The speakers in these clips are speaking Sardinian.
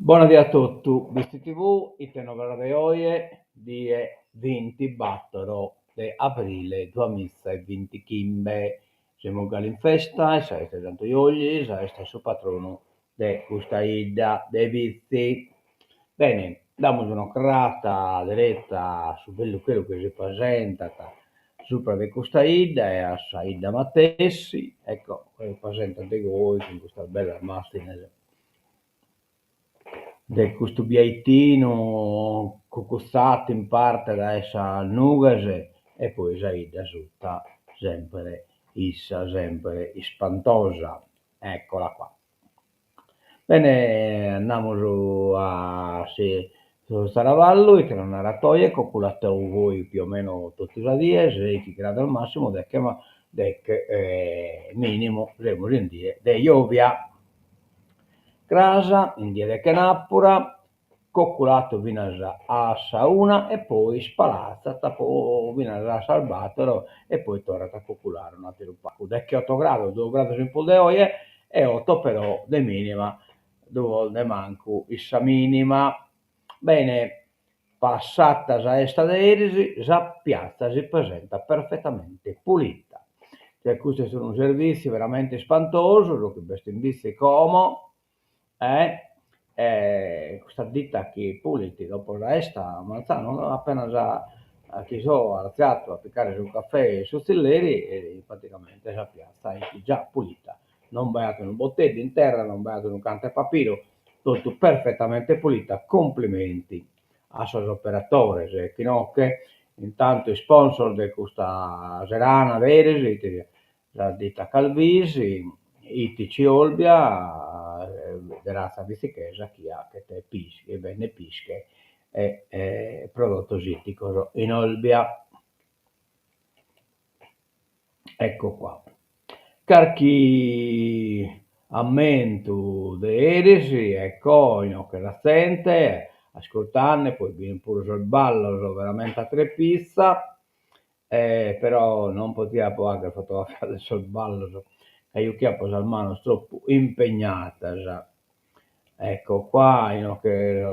Bona die a totu, Bitzi TV, ite novas de oje, die bintibator de abrile duamiza e bintichimbe. Semus galu in festa, est sa 'esta 'e Santu Jolli, sa 'esta 'e su patronu de custa 'idda de Bitzi. Bene, damus un'ocrata dereta a su bellu chelu chi si presentat supra de custa 'idda e a sa 'idda matessi, ecco, si presentat de goi cun custas bellas màzines de custu biaitinu cucutzadu in parte dae sas nughes e poi sa 'idda suta sempre issa, sempre ispantosa. Eccola qua. Bene, andamus a su traballu, ite nos narat oje, coculat goi più o meno totu sa die, seichi grados massimu, deche deche minimu, semus in die de jovia. Cras, in die de chenapura, coculat finas a sa una e poi ispalatzat finas a sas bator e poi torrat a coculare un'ateru pagu, decheoto grados, duos grados in prus de oje e oto però de minima, duos de mancu in sa minima. Bene, passata sa 'esta de eris, sa piatza si presentat perfetamente pulita. Cioè custu est unu servìtziu veramente ispantosu, su chi b'est in Bitzi como, eh e custa ditta chi pulit dopo sa 'esta manzanu apenas chi so artziadu a picare su caffè in su tzilleri praticamente sa piatza est già pulita, non b'aiat unu boteddu in terra, non b'aiat unu cantu 'e papiru, totu perfetamente pulita, cumplimenti a sos operatores chi inoghe intantu isponsor de custa serana de eris fit sa ditta Calvisi, Ittici Olbia, de ratza bitzichesa chi 'achet pische, bendet pische e prodottos itticos in Olbia. Ecco qua. Carchi ammentu de eris, ecco, inoghe sa zente ascurtende, poi bi fin puru sos ballos veramente a trepitza E però non potia fagher fotografias de sos ballos ca juchiapo sas manos tropu impegnadas. Ecco qua inoghe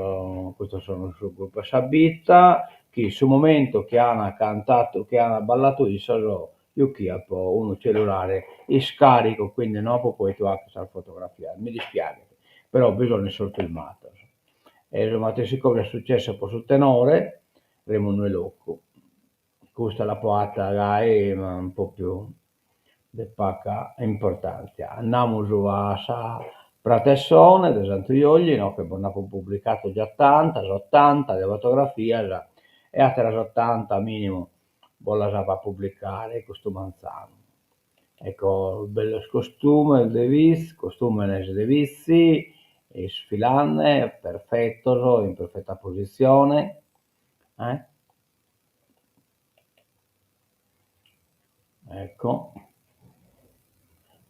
custos sun su gruppu 'e sa bidda chi su momentu chi an cantadu chi an balladu issos juchiapo unu cellulare iscaricu quindi no apo potidu 'acher sas fotografias, mi dispiaghet, però bi sun sos filmados. E su matessi cosa est successu po su tenore Remundu 'E Locu. Custa l'apo 'atta gai ma propriu de paca importantzia. Andamus a sa pratessone de Santu Jolli, inoghe bos nd'apo publicadu già tantas, otanta de fotografias e ateras otanta minimu bos las apo a publicare custu manzanu. Ecco bellos costumes de Vitzi, costumenes de Vitzi, isfilande, perfettos, in perfetta positzione eh Ecco,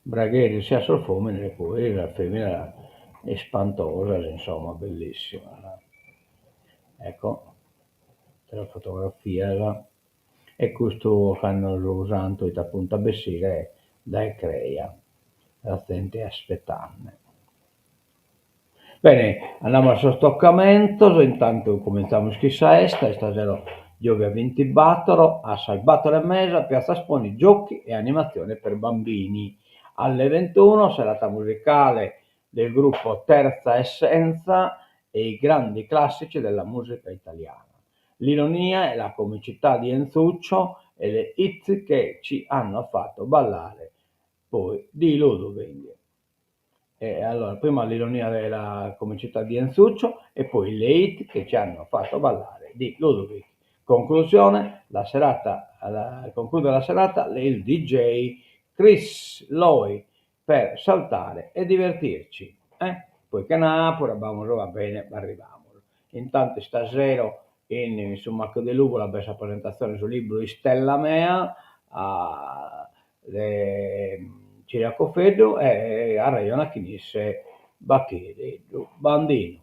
bragheris sia sos fomines e poi sas feminas ispantosas, insomma, bellissimas. Ecco, ateras fotografias e custu cando su santu 'it a puntu a bessire dae creja, sa zente aspetande. Bene, andamus a sos tocamentos, intantu cumintzamus chin sa 'esta, istasero giòvia bintibator, a sas bator e mesa, Piazza Sponi, giochi e animazione per bambini. Alle ventuno, serata musicale del gruppo Terza Essenza e i grandi classici della musica italiana. L'ironia e la comicità di Enzuccio e le hit che ci hanno fatto ballare poi di Ludwig. E allora, prima l'ironia e la comicità di Enzuccio e poi le hit che ci hanno fatto ballare di Ludwig. Conclusione, la serata, la, conclude la serata il DJ Chris Loi per saltare e divertirci. Eh? Poi chenapura, b'amus, va bene, b'arrivamus. Intanto istasero in, in su Macchio de Lùvula b'est sa presentazione de su libru Istella mea, a, de Ciriaco Feddu e arrejonat chin isse Bachiseddu Bandinu.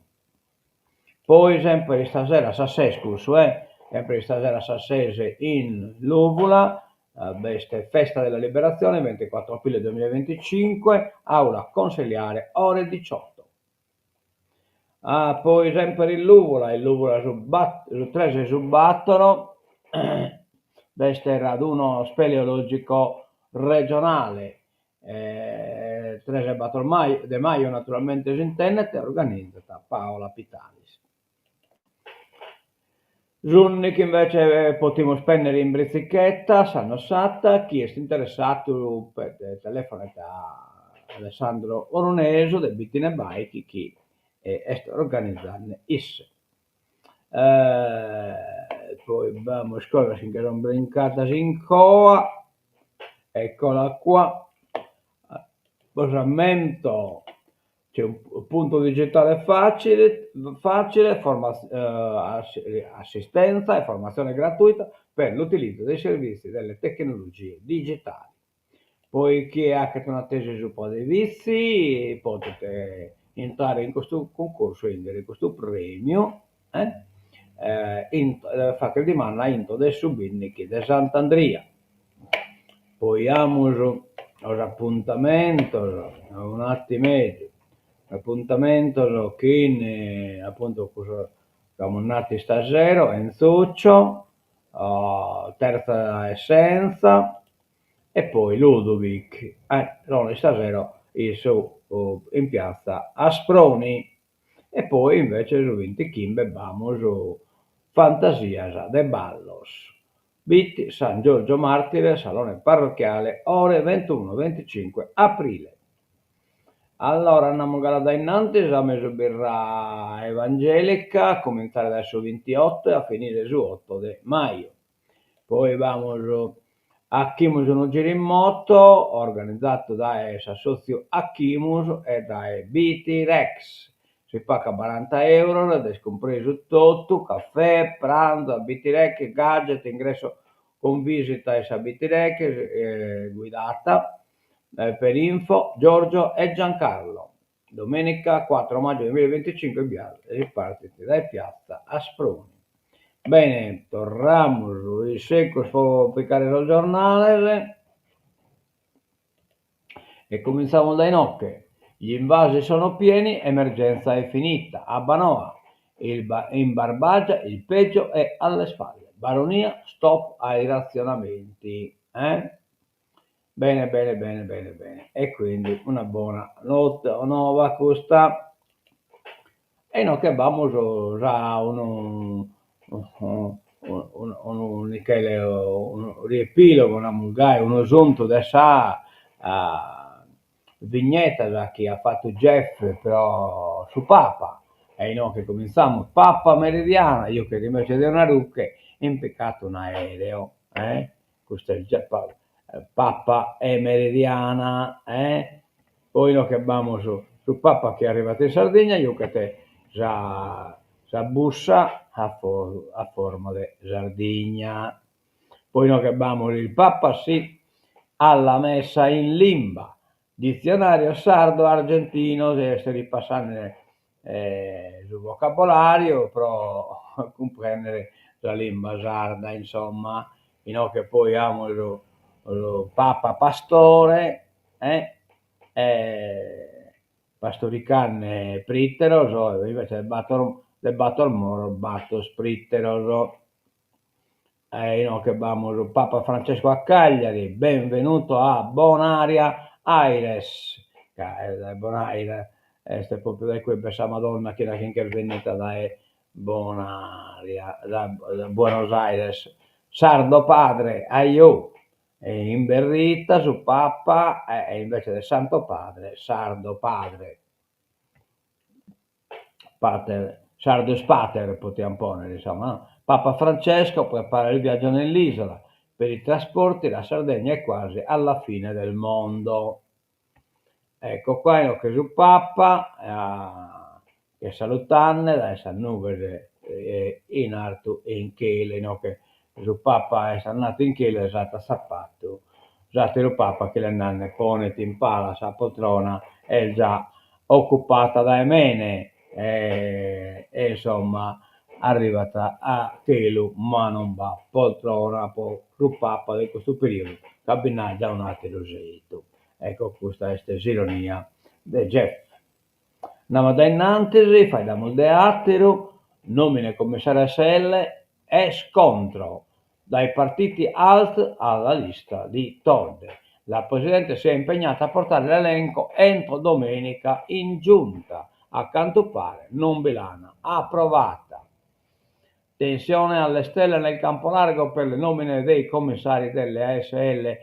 Poi sempre istasera a sas ses cussu eh, sempre istasera a sas ses in Lùvula b'est Festa della Liberazione ventiquattro aprile duemilaventicinque, aula consiliare ore diciotto. Ah, poi semper in Lùvula, in Lùvula su su tres e su bator b'est raduno speleologico regionale, tres e bator de maju naturalmente s'intendet, organizat Paola Pittalis. S'ùndighi invece potimus pènnere in britzicheta, Santa, chie est interessadu telefonet a Alessandro Orunesu de Bitine Bike chi est organizende isse. Poi b'amus cosas chi nche sunt brincadas in coa, eccola qua, bos ammento C'è un punto digitale facile, facile assistenza e formazione gratuita per l'utilizzo dei servizi delle tecnologie digitali. Poi chie 'achet una tesi supra de Vitzi podet intrare in custu cuncursu e 'inchere custu premiu, devet fagher dimanda intro de su bindighi de Sant'Andria. Poi amus sos apuntamentos, un'attimeddu, apuntamentos chin apuntu cussos chi amus nadu istasero, Enzuccio, Terza Essenza e poi Ludovic, sono istasero in su in piazza Asproni E poi invece su bintichimbe b'amus Fantasias de ballos. Bitti, San Giorgio Martire, salone parrocchiale, ore ventuno, venticinque aprile. Allora andamus galu dae innantis, sa Mesu Birra Evangelica, a comintzare dae su bintiotto e a finire su otto de maju. Poi b'amus Achimus unu giru in moto, organizadu dae s'assòtziu Achimus e dae BT Rex. Si pagat baranta euros ed est cumpresu totu, cafè, pranzo a BT Rex, gadget, ingresso cun visita in sa BT Rex guidata, per info Giorgio e Giancarlo. Domenica 4 maggio 2025 si partit dae piazza Asproni. Bene, torramus in segus pro picare sos giornales e comintzamus dae inoghe. Gli invasi sono pieni, emergenza è finita. Abbanoa, in Barbagia il peggio è alle spalle. Baronia, stop ai razionamenti. Eh? Bene bene bene bene bene e quindi una bona nova custa. E inoghe b'amus già unu unu Michele unu riepilogo, namus gai, unu suntu de sa vignetas chi at fatu Jeff pro su Papa e inoghe comintzamus, Papa Meridiana, juchet invece de una ruche impicat un'aereo eh Custa est già Papa e Meridiana eh Poi inoghe b'amus su Papa chi arrivat in Sardigna juchet sa sa bussa a a forma de Sardigna. Poi inoghe b'amus il Papa sì alla messa in limba, Dizionario sardo argentino, est ripassende su vocabolariu pro cumprendere sa limba sarda, insomma. Inoghe poi amus su Papa Pastore e pastoricande priteros, invece de bator de bator moros bator priteros. E inoghe b'amus Papa Francesco a Cagliari, benvenuto a Bonaria Aires, ca dae Bonaria est propriu dae cue b'est sa Madonna chi nachi nch'est bennida dae Bonaria, dae Buenos Aires. Sardo padre, aiò, e in berrita su Papa e invece de Santo Padre, Sardo padre. Pater, Sardus Pater potian ponnere, insomma, no? Papa Francesco prepara il viaggio nell'isola, per i trasporti la Sardegna è quasi alla fine del mondo. Ecco qua, inoghe su Papa ch'est salutande dae sas nughes in artu in chelu, inoghe su Papa est andadu in chelu e s'at atzapadu s'ateru Papa chi l'est nande poneti in pala sa poltrona est già occupata dae mene e insomma arrivat a chelu ma non b'at poltrona po su Papa de custu periodu ca bi nd'at già un'ateru seitu. Ecco custa est s'ironia de Jeff. Andamus a dae innantis, faeddamus de àteru, nòmine commissari ASL e scontro dai partiti alt alla lista di Todde. La Presidente si è impegnata a portare l'elenco entro domenica in Giunta, a cantu pare non bi l'ana approvata. Tensione alle stelle nel campo largo per le nomine dei commissari delle ASL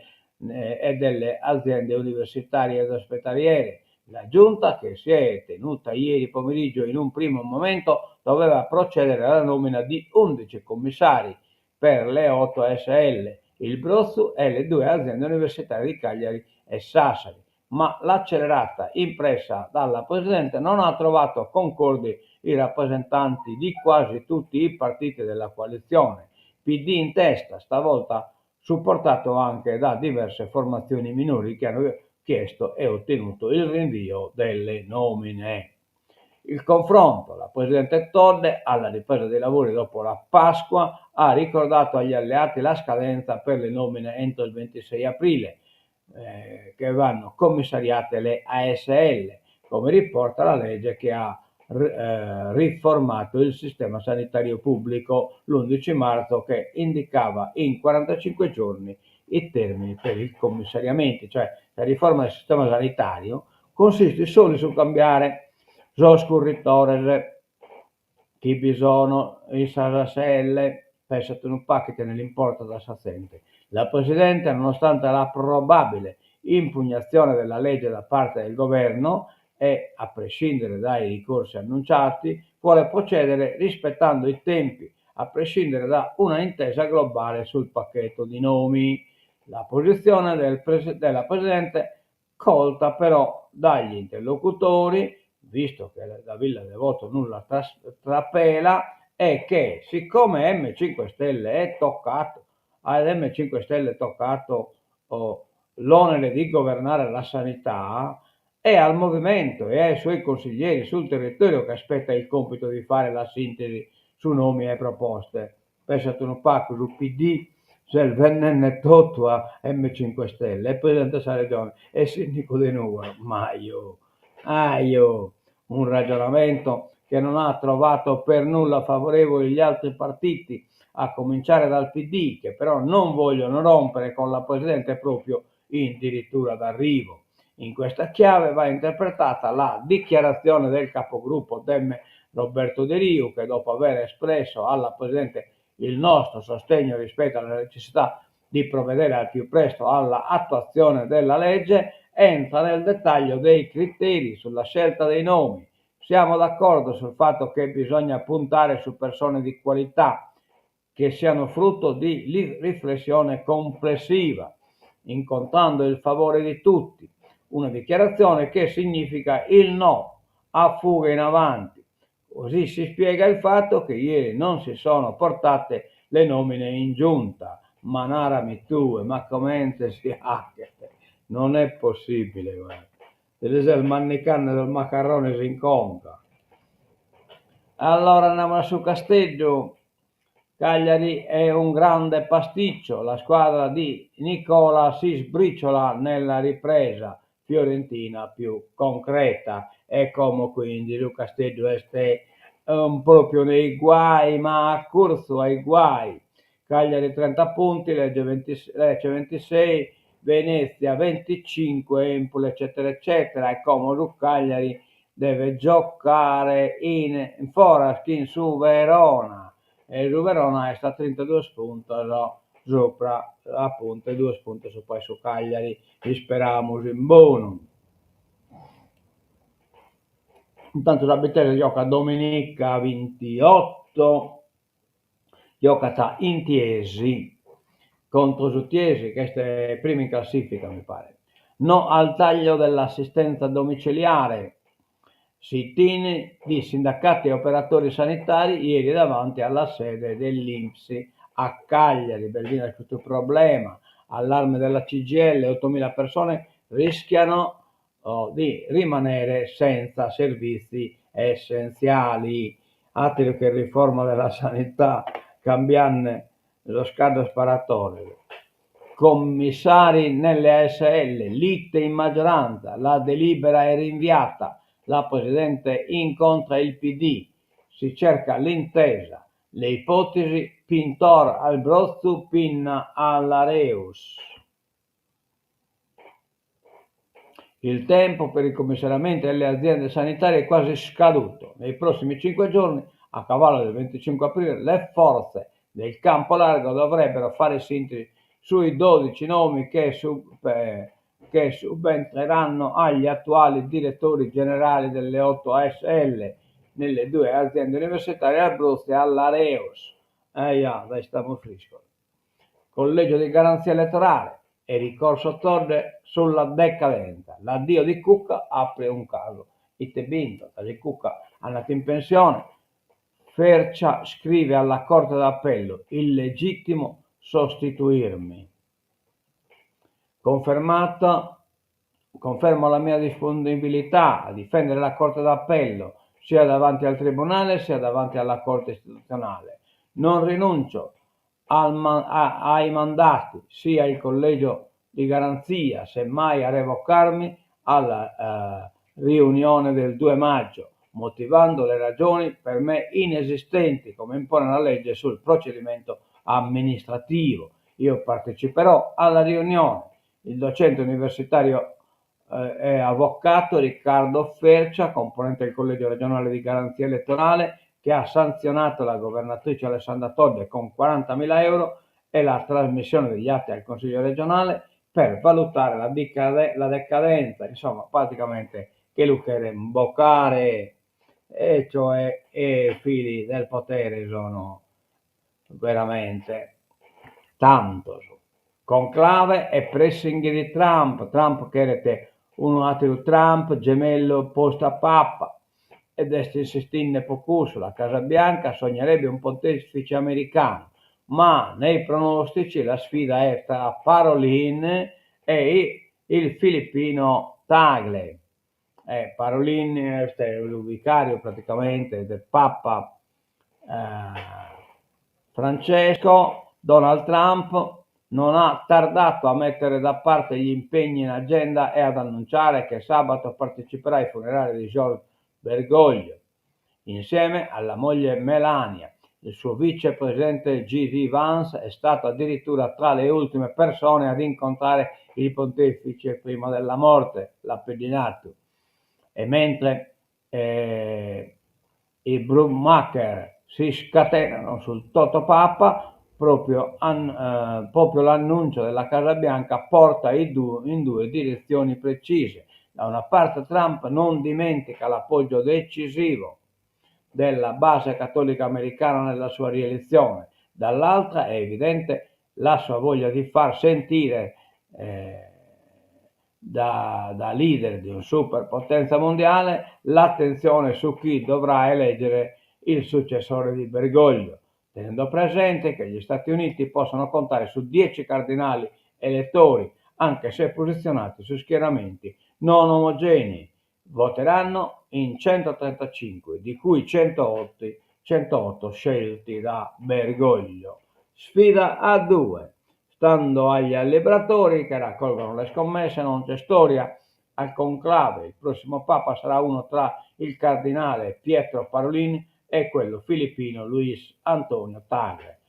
e delle aziende universitarie ed ospedaliere. La giunta, che si è tenuta ieri pomeriggio in un primo momento, doveva procedere alla nomina di 11 commissari per le 8 ASL, il Brotzu e le due aziende universitarie di Cagliari e Sassari, ma l'accelerata impressa dalla Presidente non ha trovato concordi i rappresentanti di quasi tutti i partiti della coalizione, PD in testa, stavolta supportato anche da diverse formazioni minori che hanno chiesto e ottenuto il rinvio delle nomine. Il confronto, la Presidente Todde, alla ripresa dei lavori dopo la Pasqua, ha ricordato agli alleati la scadenza per le nomine entro il 26 aprile, eh, che vanno commissariate le ASL, come riporta la legge che ha eh, riformato il sistema sanitario pubblico l'11 marzo che indicava in 45 giorni i termini per il commissariamento, cioè la riforma del sistema sanitario consiste solo su cambiare sos curritores chi bi sono in sas ASL, pensat unu pagu ite nde l'importat a sa zente. La Presidente, nonostante la probabile impugnazione della legge da parte del governo e a prescindere dai ricorsi annunciati, vuole procedere rispettando i tempi, a prescindere da una intesa globale sul pacchetto di nomi. La posizione del pres- della Presidente colta però dagli interlocutori, visto che da Villa Devoto nulla trapela, è che siccome M5 Stelle è toccato, ad M5 Stelle è toccato oh, l'onere di governare la sanità, è al movimento e ai suoi consiglieri sul territorio che aspetta il compito di fare la sintesi su nomi e proposte. Pensat unu pagu su PD s'est bendende totu a M5 Stelle, e presidente de sa Regione e sindicu de Nugoro, ma ajo, ajo, un ragionamento che non ha trovato per nulla favorevoli gli altri partiti, a cominciare dal PD, che però non vogliono rompere con la Presidente proprio in dirittura d'arrivo. In questa chiave va interpretata la dichiarazione del capogruppo Dem Roberto Deriu, che dopo aver espresso alla Presidente il nostro sostegno rispetto alla necessità di provvedere al più presto alla attuazione della legge, entra nel dettaglio dei criteri sulla scelta dei nomi. Siamo d'accordo sul fatto che bisogna puntare su persone di qualità, che siano frutto di riflessione complessiva, incontrando il favore di tutti. Una dichiarazione che significa il no a fughe in avanti. Così si spiega il fatto che ieri non si sono portate le nomine in giunta. Ma narami tue, ma comente si faghet? Non è possibile, guarda. Ti ses mannicande sos macarrones in conca. Allora andiamo a su Casteddu. Cagliari è un grande pasticcio, la squadra di Nicola si sbriciola nella ripresa, Fiorentina più concreta e como quindi su Casteddu est proprio nei guai, ma a curtzu ai guai. Cagliari 30 punti, Lecce 26, Venezia 25, Empoli eccetera eccetera e como su Cagliari deve giocare in foras chin su Verona e su Verona est a trintaduos puntos supra a puntu e duos puntos supra 'e su Cagliari, isperamus in bonu. Intantu sa Bittese giocat dominica 28 Giocat in Tiesi, contro su Tiesi chi est primu in classifica mi paret. No al taglio dell'assistenza domiciliare, sit-in di sindacati e operatori sanitari ieri davanti alla sede dell'Inps a Cagliari. B'est finas custu problema, allarme della CGIL, 8.000 persone rischiano di rimanere senza servizi essenziali. Àteru che riforma de la sanità cambiande sos caddos paratores. Commissari nelle ASL, lite in maggioranza, la delibera è rinviata. La presidente incontra il PD, si cerca l'intesa. Le ipotesi Pintor al Brotzu, Pinna alla Reus. Il tempo per i commissariamenti delle aziende sanitarie è quasi scaduto. Nei prossimi 5 giorni, a cavallo del 25 aprile, le forze del campo largo dovrebbero fare sintesi sui 12 nomi che subentreranno agli attuali direttori generali delle 8 ASL nelle due aziende universitarie al Brotzu e alla Reus. Eja, dai stiamo friscos. Collegio di garanzia elettorale e ricorso Todde sulla decadenza. L'addio di Cucca apre un caso. Ite b'intrat, si Cucca andat in pensione, Fercia scrive alla Corte d'Appello, Illegittimo sostituirmi. Confermata, confermo la mia disponibilità a difendere la Corte d'Appello sia davanti al Tribunale sia davanti alla Corte Istituzionale. Non rinuncio al ma, ai mandati, sia il collegio di garanzia, semmai a revocarmi alla riunione del 2 maggio, motivando le ragioni per me inesistenti, come impone la legge sul procedimento amministrativo. Io parteciperò alla riunione. Il docente universitario e avvocato Riccardo Fercia, componente del Collegio regionale di garanzia elettorale, che ha sanzionato la governatrice Alessandra Todde con 40.000 euro e la trasmissione degli atti al Consiglio regionale per valutare la, la decadenza, insomma, praticamente che lu cheren bocare, e cioè i fili del potere sono veramente tantos. Conclave e pressing di Trump, Trump cheret unu àteru Trump gemellu postu a Papa ed est insistinde po cussu, la Casa Bianca sognerebbe un pontefice americanu, ma nei pronostici la sfida è tra Parolin e il filippino Tagle. Parolin est su vicàriu praticamente de Papa Francesco, Donald Trump non ha tardato a mettere da parte gli impegni in agenda e ad annunciare che sabato parteciperà ai funerali di Jorge Bergoglio, insieme alla moglie Melania. Il suo vicepresidente J.D. Vance è stato addirittura tra le ultime persone ad incontrare il pontefice prima della morte, l'at pedinadu. E mentre i bookmaker si scatenano sul Toto Papa, proprio l'annuncio della Casa Bianca porta in due direzioni precise. Da una parte Trump non dimentica l'appoggio decisivo della base cattolica americana nella sua rielezione, dall'altra è evidente la sua voglia di far sentire da leader di un superpotenza mondiale l'attenzione su chi dovrà eleggere il successore di Bergoglio, tenendo presente che gli Stati Uniti possono contare su 10 cardinali elettori, anche se posizionati su schieramenti non omogenei. Voteranno in 135, di cui 108 scelti da Bergoglio. Sfida a due. Stando agli allebratori che raccolgono le scommesse, non c'è storia al conclave. Il prossimo Papa sarà uno tra il cardinale Pietro Parolin e quello filippino Luis Antonio Tagle.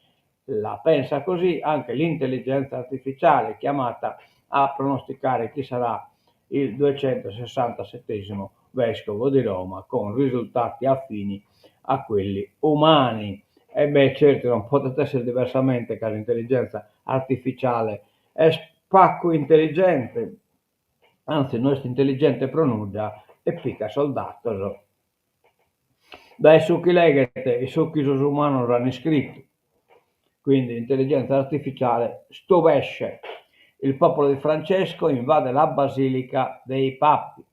La pensa così anche l'intelligenza artificiale, chiamata a pronosticare chi sarà il 267 vescovo di Roma, con risultati affini a quelli umani. E beh, certo, non potete essere diversamente che l'intelligenza artificiale è pagu intelligente, anzi no est intelligente pro nudda e pigat sos datos dae su chi leghet e su chi sos umanos an iscritu. Quindi intelligenza artificiale stupesce. Il popolo di Francesco invade la Basilica dei Papi,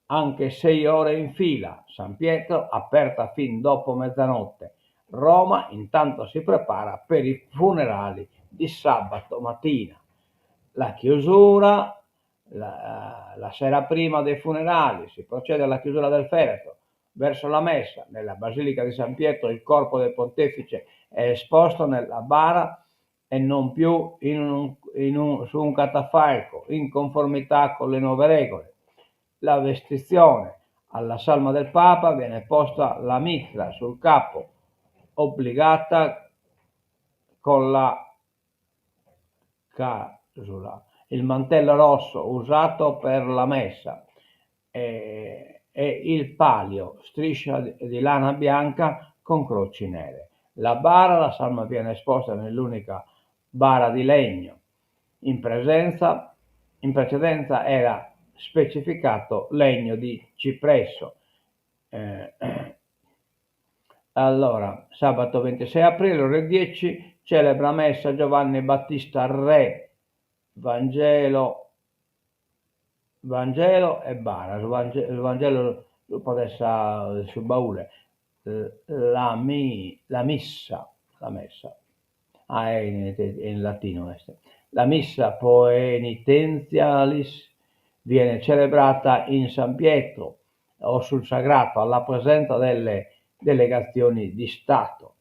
anche 6 ore in fila. San Pietro aperta fin dopo mezzanotte. Roma intanto si prepara per i funerali di sabato mattina. La chiusura, la sera prima dei funerali, si procede alla chiusura del feretro. Verso la messa, nella Basilica di San Pietro, il corpo del pontefice è esposto nella bara e non più su un catafalco, in conformità con le nuove regole. La vestizione. Alla salma del Papa viene posta la mitra sul capo, obbligata con la casula, il mantello rosso usato per la messa e il palio, striscia di lana bianca con croci nere. La bara, la salma viene esposta nell'unica bara di legno. In presenza in precedenza era specificato legno di cipresso. Allora, sabato 26 aprile, ore 10, celebra messa Giovanni Battista Re, Vangelo, Vangelo e bara, su Vangelo podet sa su baule, la mi la missa, la messa, ah in latinu est, la missa poenitentialis viene celebrata in San Pietro o sul sagrato alla presenza delle delegazioni di Stato.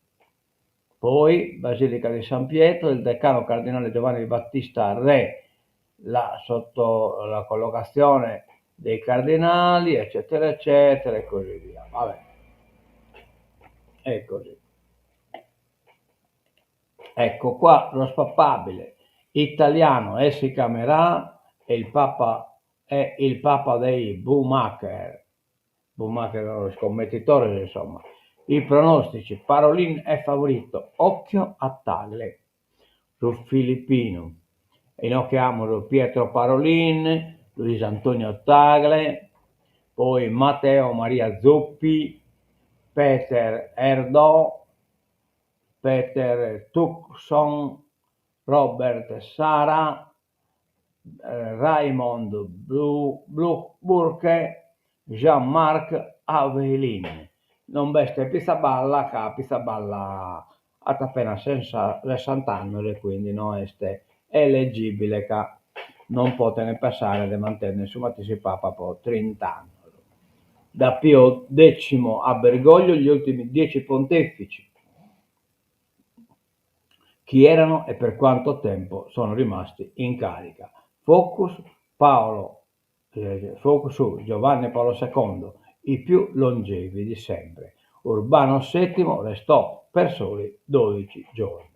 Poi, Basilica di San Pietro, il decano cardinale Giovanni Battista Re, la sotto la collocazione dei cardinali, eccetera eccetera e così via. Vabbè. E così. Ecco qua sos papabile italiano e si chiamerà e il papa è il papa dei bookmaker, bookmaker scommettitores insomma. I pronostici, Parolin è favorito, occhio a Tagle, su filippinu. Inoghe amus Pietro Parolin, Luis Antonio Tagle, poi Matteo Maria Zuppi, Peter Erdő, Peter Turkson, Robert Sarah, Raymond Burke, Jean-Marc Aveline. Non b'est Pizzaballa ca Pizzaballa at apena sessant'annos e quindi no est elegibile ca non poten pensare de mantenner su matessi papa pro trint'annos. Da Pio X a Bergoglio gli ultimi dieci pontefici. Chi erano e per quanto tempo sono rimasti in carica. Focus Paolo focus su Giovanni Paolo II, i più longevi di sempre. Urbano VII restò per soli 12 giorni.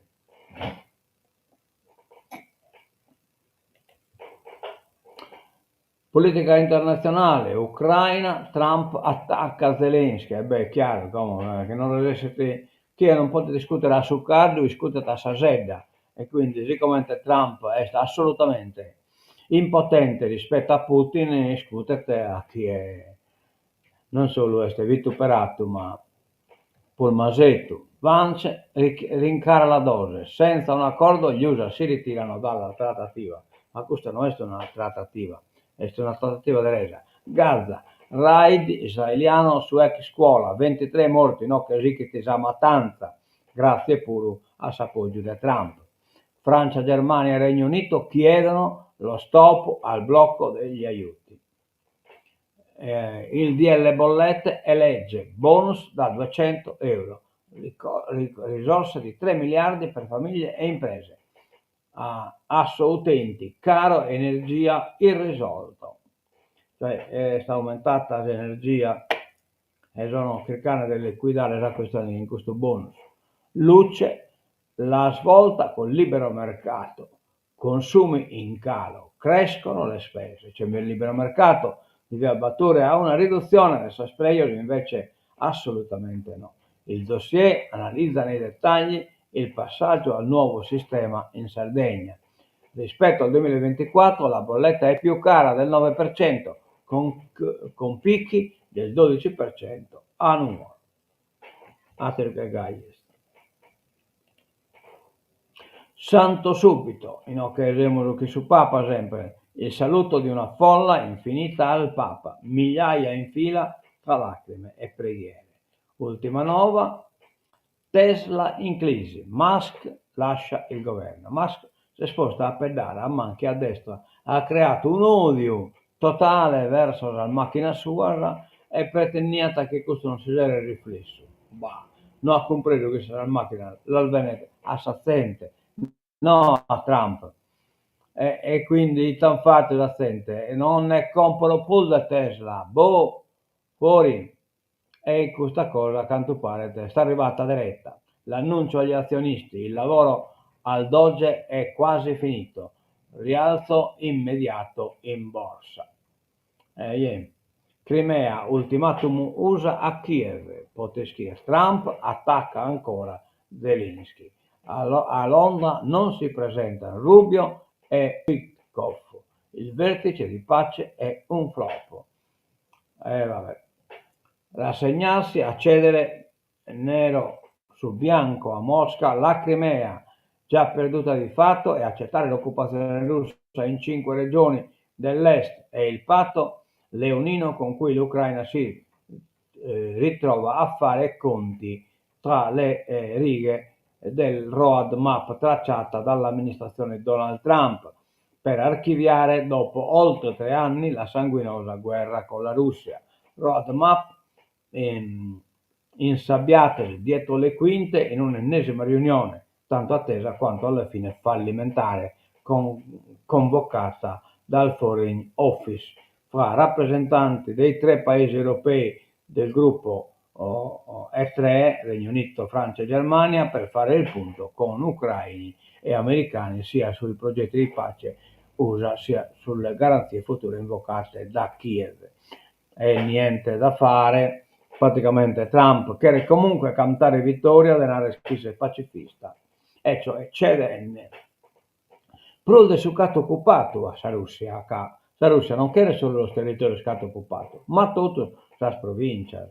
Politica internazionale, Ucraina, Trump attacca Zelensky, e beh è chiaro, como chi non resessit, chie non podet iscutere a su caddu iscutet a sa sedda, e quindi sigomente Trump est assolutamente impotente rispetto a Putin iscutet a chie non solu est vituperadu ma prus masetu. Vance rincara la dose, senza un accordo gli Usa si ritirano dalla trattativa. Ma custa no est una trattativa, est una trattativa de resa. Gaza, raid israeliano su ex scuola, ventitres morti, inoghe sighit sa matanza, gratzie puru a s'apogiu de Trump. Francia, Germania e Regno Unito chiedono lo stop al blocco degli aiuti. Il DL bollette è legge, bonus da 200 euro, risorse di 3 miliardi per famiglie e imprese. Assoutenti, caro energia irrisolto. Cioè est aumentada s'energia e sono chirchende de licuidare sa questione in custu bonus. Luce, la svolta col libero mercato. Consumi in calo, crescono le spese, cioè il libero mercato deviat batire a una riduzione de sos prejos, invece assolutamente no. Il dossier analizza nei dettagli il passaggio al nuovo sistema in Sardegna. Rispetto al 2024 la bolletta è più cara del 9%, con, con picchi del 12% annuo. Ateru che gai est. Santo subito, inoghe semus chin su Papa sempre, il saluto di una folla infinita al Papa, migliaia in fila tra lacrime e preghiere. Ultima nova, Tesla in crisi, Musk lascia il governo. Musk s'est postu a apeddare a manca e a destra, at creadu un'odiu totale verso sas machinas suas e pretendiat chi custu non si seret riflessu. Bah! No at cumpresu chi sas machinas las bendet a sa zente, no a Trump. E e quindi ite an fatu sa zente, non ne compro prus de Tesla, boh! Fuori! E custa cosa a cantu paret est arribata dereta. L'annuncio agli azionisti, il lavoro al Doge è quasi finito, rialzo immediato in borsa. Crimea, ultimatum Usa a Kiev, po t'ischire, Trump attacca ancora Zelensky, a Londra non si presentano Rubio e Witkoff, il vertice di pace è un flop. E vabbè. Rassegnarsi a cedere nero su bianco a Mosca la Crimea, già perduta di fatto, e accettare l'occupazione russa in cinque regioni dell'est è il patto leonino con cui l'Ucraina si ritrova a fare conti tra le righe del road map tracciata dall'amministrazione Donald Trump per archiviare dopo oltre tre anni la sanguinosa guerra con la Russia. Road map insabbiatasi dietro le quinte in un'ennesima riunione, tanto attesa quanto alla fine fallimentare, convocata dal Foreign Office fra rappresentanti dei tre paesi europei del gruppo E3, Regno Unito, Francia e Germania, per fare il punto con ucraini e americani sia sui progetti di pace USA sia sulle garanzie future invocate da Kiev. E niente da fare, praticamente Trump cheret comunque cantare vittoria de narrer chi est pacifista, e cioè cedende prus de su ch'at ocupadu a sa Russia, ca sa Russia non cheret solu sos territorios ch'at ocupadu, ma totu sas provincias,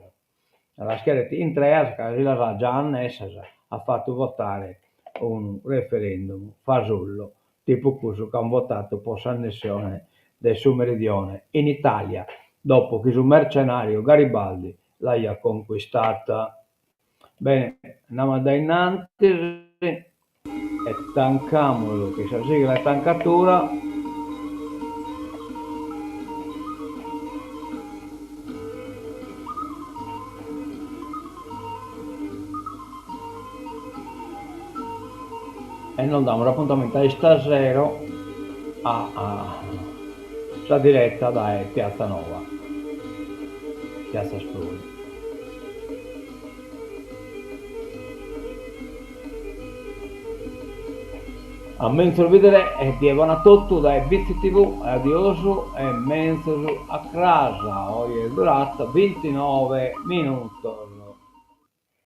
las cheret intreas ca si las at già annessas, at fatu votare unu referendum fasullu, tipu cussu ch'an votadu po s'annessione de su Meridione in Italia dopo chi su mercenariu Garibaldi l'aiat conquistata. Bene, andamus a dae innantis e tancamus chin sa sigla 'e tancatura. E nos damus apuntamentu a istasero a sa diretta dae Piazza Nova, Piazza Asproni. A menzus bidere e die bona a totu dae Bitzi TV, adiosu e menzus a cras, oje durat bintinove minutos.